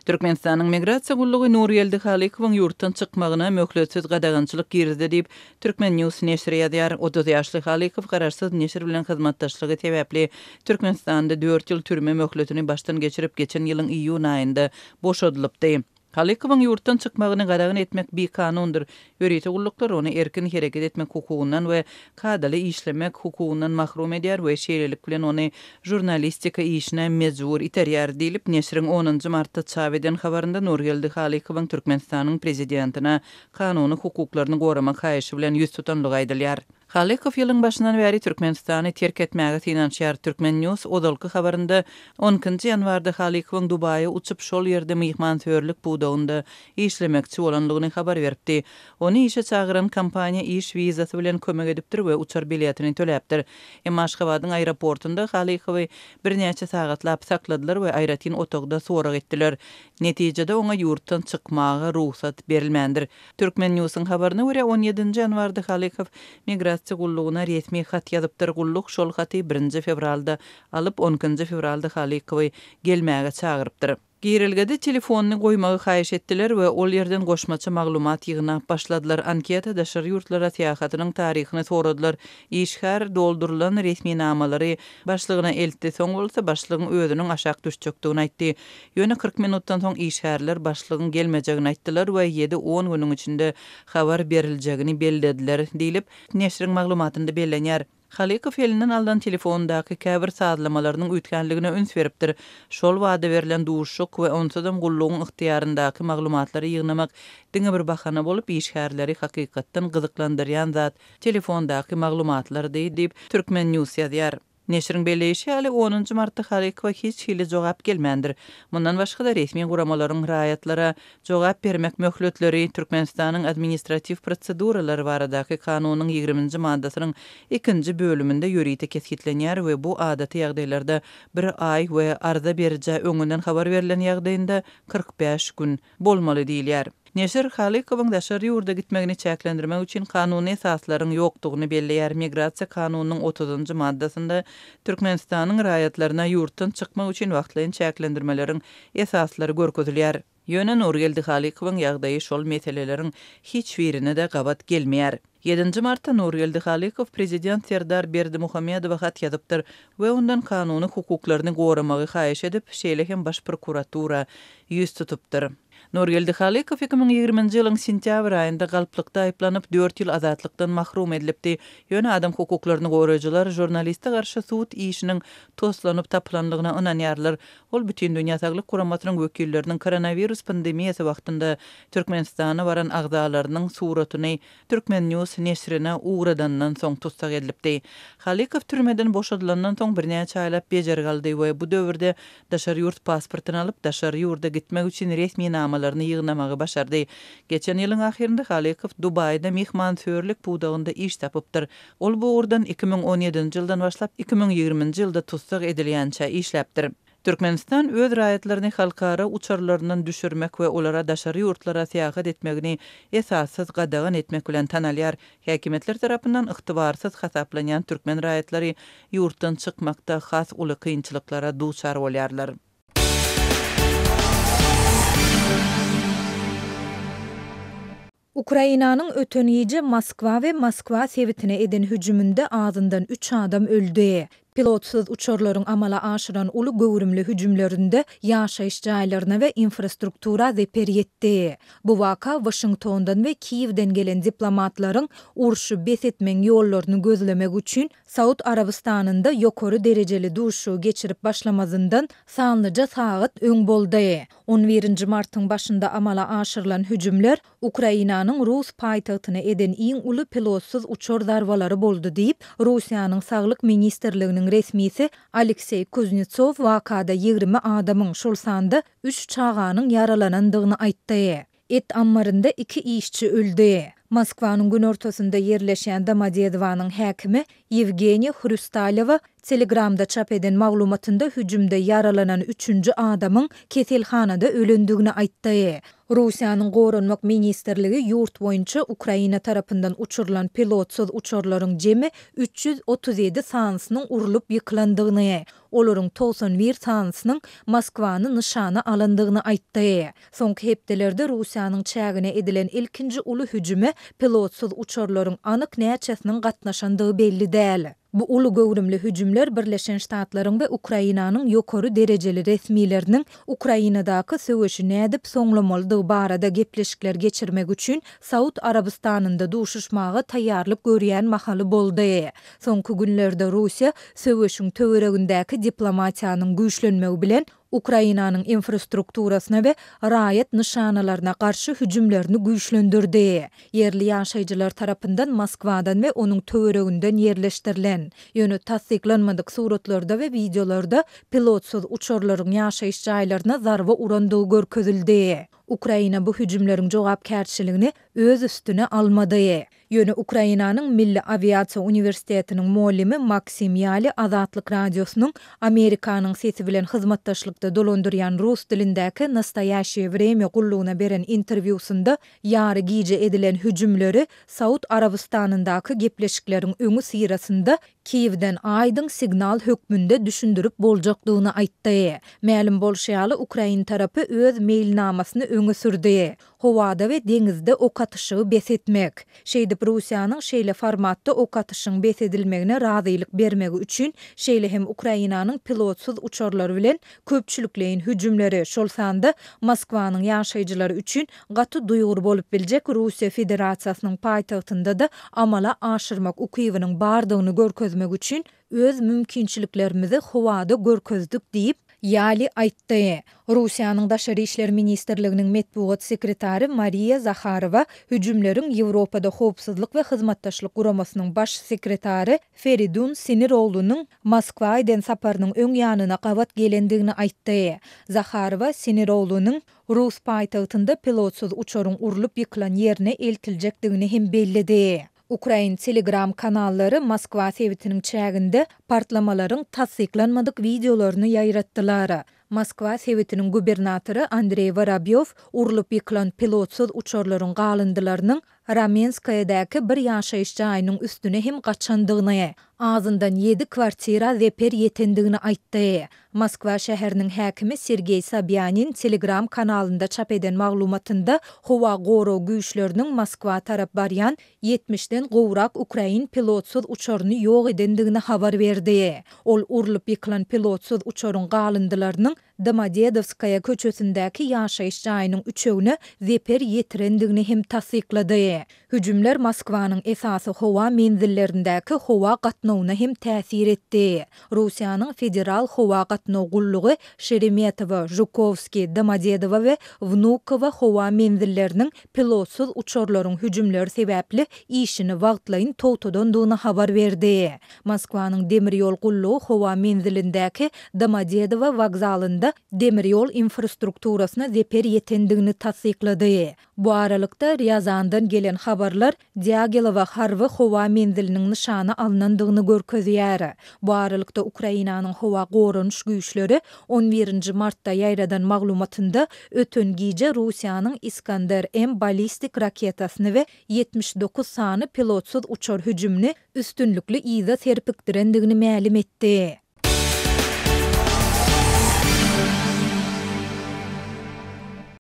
Türkmenistanyň Migrasiýa gullugy Nurgeldi Halykowyň ýurtdan çykmagyna möhletsiz gadagançylyk girizdi diýip, Turkmen News neşiri ýazýar. 30 ýaşly Halykow garaşsyz neşir bilen hyzmatdaşlygy sebäpli Türkmenistanda dört ýyl türme möhletini başdan geçirip, geçen ýylyň iýun aýynda boşadylypdy. Halykowyň ýurtdan çykmagyny gadagan etmek bikanundyr. Ýörite gulluklar ony erkin hereket etmek hukugyndan we kadaly işlemek hukugyndan mahrum edýär we şeýlelik bilen ony žurnalistika işine mejbur iterýär, diýlip, neşiriň onunjy martda çap eden habarynda Nurgeldi Halykowyň Türkmenistanyň Prezidentine kanuny hukuklaryny goramak haýyşy bilen ýüz tutanlygy aýdylýar. Halykow ýylyň başyndan bäri Türkmenistany terk etmäge synanyşýar. Turkmen. News ozalky habarynda on ikinji ýanwarda Halykowyň Dubaýa uçup, şol ýerde myhmansöýerlik pudagynda işlemekçi bolandygyny habar beripdi. Ony işe çagyran kompaniýa iş wizasy bilen kömek edipdir we uçar biletini töläpdir. Emma Aşgabadyň aeroportunda Halykowy birnäçe sagatlap sakladylar we aýratyn otagda sorag etdiler. Netijede oňa ýurtdan çykmaga rugsat berilmändir. Turkmen Newsiň habaryna görä, on ýedinji ýanwarda Halykow Migrasiýa gullugyna resmi hat ýazypdyr. Gulluk şol haty birinji fewralda alyp, on ikinji fewralda Halykowy gelmäge çagyrypdyr. Girelgede telefonyny goýmagy haýyş etdiler we ol ýerden goşmaça maglumat ýygnap başladylar. Anketa daşary ýurtlara syýahatynyň taryhyny soradylar. Işgär doldurylan resminamalary başlygyna eltdi, soň bolsa başlygyň özüniň aşak düşjekdigini aýtdy. Ýöne 40 minutdan soň işgärler başlygyň gelmejegini aýtdylar we ýedi-on günüň içinde habar beriljegini bellediler, diýlip, neşiriň maglumatynda bellenýär. Halykow elinden alnan telefondaky käbir sazlamalarynyň üýtgänligine üns beripdir. Şol wada berlen duşuşyk we onsuzam gullugyň ygtyýaryndaky maglumatlary ýygnamak diňe bir bahana bolup, işgärleri hakykatdan gyzyklandyrýan zat telefondaky maglumatlardy, diýip, Turkmen. News ýazýar. Neşiriň belleýşi ýaly, onunjy martda Halykowa hiç hili jogap gelmändir. Mundan başga-da, resmi guramalaryň raýatlara jogap bermek möhletleri Türkmenistanyň Administratiw proseduralary baradaky kanunyň ýigriminji maddasynyň ikinji bölüminde ýörite kesgitlenýär we bu adaty ýagdaýlarda bir aý we arza berijä öňünden habar berlen ýagdaýynda 45 gün bolmaly diýilýär. Neşir Halykowyň daşary ýurda gitmegini çäklendirmek üçin kanuny esaslaryň ýokdugyny belleýär. Migrasiýa kanunynyň otuzynjy maddasynda Türkmenistanyň raýatlaryna ýurtdan çykmak üçin wagtlaýyn çäklendirmeleriň esaslary görkezilýär. Ýöne Nurgeldi Halykowyň ýagdaýy şol meseleleriň hiç birine-de gabat gelmeýär. Ýedinji martda Nurgeldi Halykow prezident Serdar Berdimuhamedowa hat ýazypdyr we ondan kanuny hukuklaryny goramagy haýyş edip, şeýle hem Baş prokuratura ýüz tutupdyr. Nurgeldi Halykow 2020-nji ýylyň sentýabr aýynda galplykda aýyplanyp, dört ýyl azatlykdan mahrum edilipdi. Ýöne adam hukuklaryny goraýjylar žurnaliste garşy sud işiniň toslanyp tapylandygyna ynanýarlar. Ol Bütindünýä Saglyk Guramasynyň wekilleriniň koronawirus pandemiýasy wagtynda Türkmenistana baran agzalarynyň suratyny Turkmen. News neşirine ugradandan soň tussag edilipdi. Halykow türmeden boşadylandan soň birnäçe aýlap bejergi aldy we bu döwürde daşary ýurt pasportyny alyp, daşary ýurda gitmek üçin resminamalaryny ýygnamagy başardy. Geçen ýylyň ahyrynda Halykow Dubaýda myhmansöýerlik pudagynda iş tapypdyr. Ol bu ugurdan 2017-nji ýyldan başlap 2020-nji ýylda tussag edilýänçä işläpdir. Türkmenistan öz raýatlaryny halkara uçarlaryndan düşürmek we olara daşary ýurtlara syýahat etmegini esassyz gadagan etmek bilen tanalýar. Häkimiýetler tarapyndan ygtybarsyz hasaplanýan türkmen raýatlary ýurtdan çykmakda has uly kynçylyklara duçar bolýarlar. Ukrainanyň öten gije Moskwa we Moskwa sebitine eden hüjüminde azyndan üç adam öldi. Pilotsyz uçarlaryň amala aşyran uly göwrümli hüjümlerinde ýaşaýyş jaýlaryna we infrastruktura zeper ýetdi. Bu waka Waşingtondan we Kiýewden gelen diplomatlaryň urşy bes etmegiň ýollaryny gözlemek üçin Saud Arabystanynda ýokary derejeli duşuşygy geçirip başlamazyndan sanlyja sagat öň boldy. On birinji martyň başynda amala aşyrylan hüjümler Ukrainanyň rus paýtagtyna eden iň uly pilotsyz uçar zarbalary boldy diýip, Russiýanyň Saglyk ministrliginiň resmisi Alekseý Kuznetsow wakada 20 adamyň, şol sanda üç çaganyň ýaralanandygyny aýtdy. Et ammarynda iki işçi öldi. Moskwanyň günortasynda ýerleşýän Domodedowanyň häkimi Ýewgeniýa Hrustalýowa. Telegramda çap eden maglumatynda hüjümde ýaralanan üçünji adamyň keselhanada ölendigini aýtdy. Russiýanyň Goranmak ministrligi ýurt boýunça Ukraina tarapyndan uçurylan pilotsyz uçarlaryň jemi 337 sanysynyň urlup ýykylandygyny, olaryň 91 sanysynyň Moskwany nyşana alandygyny aýtdy. Soňky hepdelerde Russiýanyň çägine edilen ilkinji uly hüjüme pilotsyz uçarlaryň anyk näçesiniň gatnaşandygy belli däl. Bu uly göwrümli hüjümler Birleşen Ştatlaryň we Ukrainanyň ýokary derejeli resmileriniň Ukrainadaky söweşi nädip soňlamalydygy barada gepleşikler geçirmek üçin Saud Arabystanynda duşuşmaga taýýarlyk görýän mahaly boldy. Soňky günlerde Russiýa söweşiň töweregindäki diplomatiýanyň güýçlenmegi bilen Ukrainanyň infrastrukturasyna we raýat nyşanalaryna garşy hüjümlerini güýçlendirdi. Ýerli ýaşaýjylar tarapyndan Moskwadan we onuň töwereginden ýerleşdirilen, ýöne tassyklanmadyk suratlarda we wideolarda pilotsyz uçarlaryň ýaşaýyş jaýlaryna zarba urandygy görkezildi. Ukraina bu hüjümleriň jogapkärçiligini öz üstüne almady. Ýöne Ukrainanyň Milli awiasiýa uniwersitetiniň mugallymy Maksim Ýali Azatlyk Radiosynyň Amerikanyň Sesi bilen hyzmatdaşlykda dolandyrýan rus dilindäki Nastoýaşeýe Wremýa gullugyna beren interwýusynda ýary gije edilen hüjümleri Saud Arabystanyndaky gepleşikleriň öňüsyrasynda Kiýewden aýdyň signal hökmünde düşündirip boljakdygyny aýtdy. Mälim bolşy ýaly, ukrain tarapy öz meýilnamasyny öňe sürdi. Howada we deňizde ok atyşygy bes etmek. Şeýdip, Russiýanyň şeýle formatda ok atyşyň bes edilmegine razylyk bermegi üçin, şeýle hem Ukrainanyň pilotsyz uçarlary bilen köpçülikleýin hüjümleri, şol sanda Moskwanyň ýaşaýjylary üçin gaty duýgur bolup biljek Russiýa Federasiýasynyň paýtagtynda-da amala aşyrmak ukybynyň bardygyny görkezmek üçin öz mümkinçiliklerimizi howada görkezdik diýip, Ýali aýtdy. Russiýanyň Daşary işler ministrliginiň metbugat sekretary Mariýa Zaharowa hüjümleriň Ýewropada Howpsuzlyk we Hyzmatdaşlyk Guramasynyň baş sekretary Feridun Siniroglunyň Moskwa eden saparynyň öň ýanyna gabat gelendigini aýtdy. Zaharowa Siniroglunyň rus paýtagtynda pilotsyz uçaryň urlup ýykylan ýerine eltiljekdigini hem belledi. Ukrain Telegram kanallary Moskwa sebitiniň çäginde partlamalaryň tassyklanmadyk wideolaryny ýaýratdylar. Moskwa sebitiniň gubernatory Andreý Worobýow urlup ýykylan pilotsyz uçarlaryň galyndylarynyň Ramenskoýedäki bir ýaşaýyş jaýynyň üstüne hem gaçandygyny, azyndan ýedi kwartira zeper ýetendigini aýtdy. Moskwa şäheriniň häkimi Sergeý Sobýanin Telegram kanalynda çap eden maglumatynda howa gorag güýçleriniň Moskwa tarap barýan ýetmişden gowrak ukrain pilotsyz uçaryny ýok edendigini habar berdi. Ol urlup ýykylan pilotsyz uçaryň galyndylarynyň Domodedowskaýa köçesindäki ýaşaýyş jaýynyň üçegine zeper ýetirendigini hem tassyklady. Hüjümler Moskwanyň esasy howa menzillerindäki howa gatnawyna hem täsir etdi. Russiýanyň Federal howa gatnaw gullugy Şeremetowo, Žukowskiý, Domodedowo we Wnukowo howa menzilleriniň pilotsyz uçarlaryň hüjümleri sebäpli işini wagtlaýyn togtadandygyny habar berdi. Moskwanyň demir ýol gullugy howa menzilindäki Domodedowo wokzalynda demir ýol infrastrukturasyna zeper ýetendigini tassyklady. Bu aralykda, Rýazandan gelen habarlar Dýagilowa harby howa menziliniň nyşana alnandygyny görkezýär. Bu aralykda, Ukrainanyň howa goranyş güýçleri on birinji martda ýaýradan maglumatynda öten gije Russiýanyň Iskander-M ballistik raketasyny we 79 sany pilotsyz uçar hüjümini üstünlikli yza serpikdirendigini mälim etdi.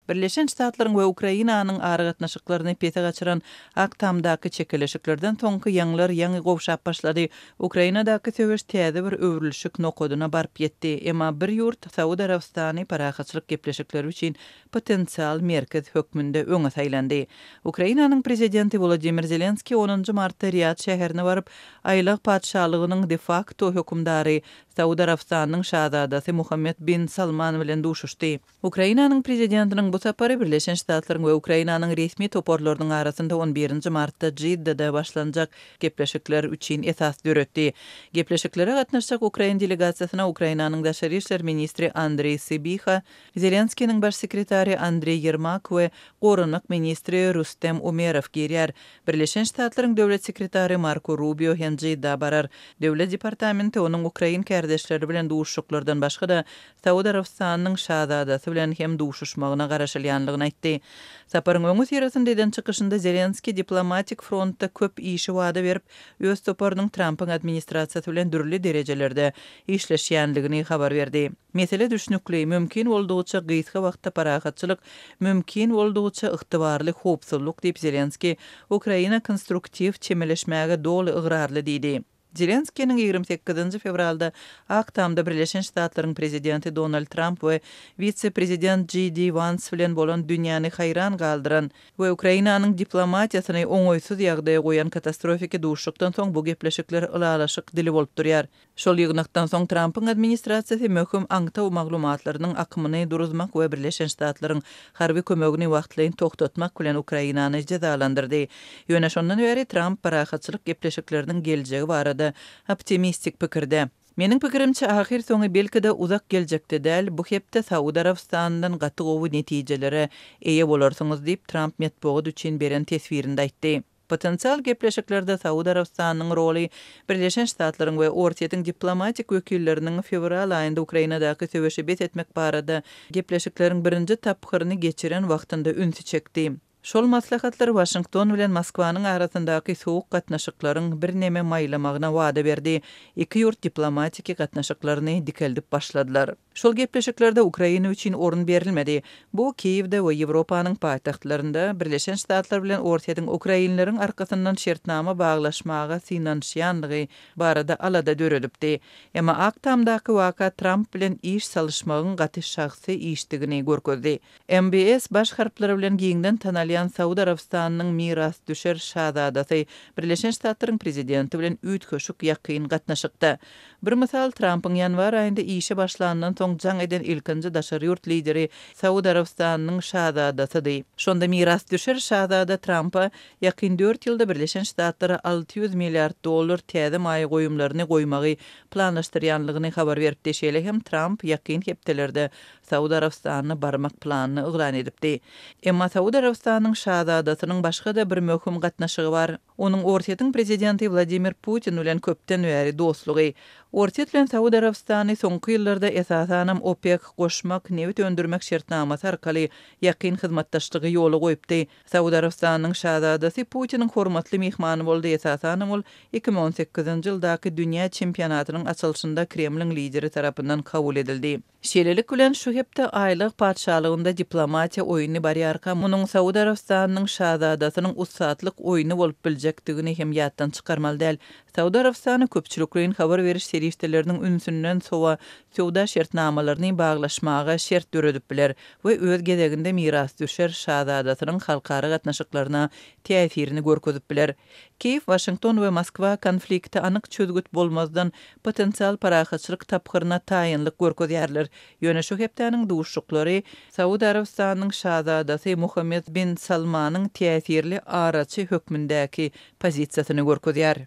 Birleşen Ştatlaryň we Ukrainanyň aragatnaşyklaryny pese gaçyran Ak Tamdaky çekeleşiklerden soňky ýaňlar ýaňy gowşap başlady. Ukrainadaky söweş täze bir öwrülişik nokadyna baryp ýetdi. Emma bir ýurt, Saud Arabystany parahatçylyk gepleşikleri üçin potensial merkez hökmünde öňe saýlandy. Ukrainanyň prezidenti Wolodymyr Zelenskiý onunjy martda Riýad şäherine baryp, Aýlag patyşalygynyň de-fakto hökümdary, Saud Arabystanynyň şazadasy Muhammed bin Salman bilen duşuşdy. Ukrainanyň prezidentiniň bu. bu sapary Birleşen Ştatlaryň we Ukrainanyň resmi toparlarynyň arasynda on birinji martda Jiddada başlanjak gepleşikler üçin esas döretdi. Gepleşiklere gatnaşjak ukrain delegasiýasyna Ukrainanyň daşary işler ministri Andreý Sybiha, Zelenskiniň baş sekretary Andreý Ýermak we goranmak ministri Rustem Umerow girýär. Birleşen Ştatlaryň döwlet sekretary Marko Rubio hem Jidda barar. Döwlet departamenti onuň ukrain kärdeşleri bilen duşuşyklardan başga-da, Saud Arabystanynyň şazadasy bilen hem duşuşmagyna garaşylýandygyny aýtdy. Saparyň öňüsyrasynda eden çykyşynda Zelenskiý diplomatik frontda köp işi wada berip, öz toparynyň Trampyň administrasiýasy bilen dürli derejelerde işleşýändigini habar berdi. Mesele düşnükli, mümkin boldugyça gysga wagtda parahatçylyk, mümkin boldugyça ygtybarly howpsuzlyk diýip Zelenskiý, Ukraina konstruktiw çemeleşmäge doly ygrarly diýdi. Zelenskiniň 28 fewralda Ak Tamda Birleşen Ştatlaryň prezidenti Donald Tramp we wise-prezident JD Wans bilen bolan dünýäni haýran galdyran we Ukrainanyň diplomatiýasyny oňaýsyz ýagdaýa goýan katastrofiki duşuşykdan soň bu gepleşikler ylalaşyk dili bolup durýar. Şol ýygnakdan soň Trampyň administrasiýasy möhüm aňtaw maglumatlarynyň akymyny duruzmak we Birleşen Ştatlaryň harby kömegini wagtlaýyn togtatmak bilen Ukrainany jezalandyrdy. Ýöne şondan bäri Tramp parahatçylyk gepleşikleriniň geljegi barada optimistik pikirde. Meniň pikirimçe, ahyrsoňy, belki-de uzak geljekde däl, bu hepde Saud Arabystanyndan gaty gowy netijelere eýe bolarsyňyz diýip, Tramp metbugat üçin beren teswirinde aýtdy. Potensial gepleşiklerde Saud Arabystanynyň roly Birleşen Ştatlaryň we Orsýetiň diplomatik wekilleriniň fewral aýynda Ukrainadaky söweşi bes etmek barada gepleşikleriň birinji tapgyryny geçiren wagtynda ünsi çekdi. Şol maslahatlar Waşington bilen Moskwanyň arasyndaky sowuk gatnaşyklaryň birneme maýlamagyna wada berdi. Iki ýurt diplomatiki gatnaşyklaryny dikeldip başladylar. Şol gepleşiklerde Ukraina üçin orun berilmedi. Bu Kiýewde we Ýewropanyň paýtagtlarynda Birleşen Ştatlar bilen Orsýetiň ukrainleriň arkasyndan şertnama baglaşmaga synanyşýanlygy barada alada döredipdi. Emma Ak Tamdaky waka Tramp bilen iş salyşmagyň gaty şahsy işdigini görkezdi. MBS baş harplary bilen giňden tanalýan Saud Arabystanynyň mirasdüşer şazadasy Birleşen Ştatlaryň prezidenti bilen üýtgeşik ýakyn gatnaşykda. Bir mysal, Trampyň ýanwar aýynda işe başlandan soň jaň eden ilkinji daşary ýurt lideri Saud Arabystanynyň şazadasydy. Şonda mirasdüşer şazada Trampa ýakyn dört ýylda Birleşen Ştatlara 600 milliard dollar täze maýa goýumlaryny goýmagy planlaşdyrýanlygyny habar beripdi. Şeýle hem Tramp ýakyn hepdelerde Saud Arabystanyna barmak planyny yglan edipdi. Emma Saud Arabystanynyň şazadasynyň başga-da bir möhüm gatnaşygy bar. Onuň Orsýetiň prezidenti Wladimir Putin bilen köpden bäri dostlugy. Orsýet bilen Saud Arabystany soňky ýyllarda esasanam OPEK goşmak, nebit öndürmek şertnamasy arkaly ýakyn hyzmatdaşlygy ýola goýupdy. Saud Arabystanynyň şazadasy Putiniň hormatly myhmany boldy, esasanam ol 2018-nji ýyldaky dünýä çempionatynyň açylyşynda Kremliň lideri tarapyndan kabul edildi. Şeýlelik bilen, şu hepde Aýlag patyşalygynda diplomatiýa oýny barýarka, munuň Saud Arabystanynyň şazadasynyň ussatlyk oýny bolup biljekdigini hem ýatdan çykarmaly däl. Saud Arabystany köpçülikleýin habar beriş serişdeleriniň ünsünden sowa söwda şertnamalaryny baglaşmaga şert döredip biler we öz gezeginde mirasdüşer şazadasynyň halkara gatnaşyklaryna täsirini görkezip biler. Kiýew, Waşington we Moskwa konflikte anyk çözgüt bolmazdan potensial parahatçylyk tapgyryna taýynlyk görkezýärler. Ýöne şu hepdäniň duşuşyklary Saud Arabystanynyň şazadasy Muhammed bin Salmanyň täsirli araçy hökmündäki pozisiýasyny görkezýär.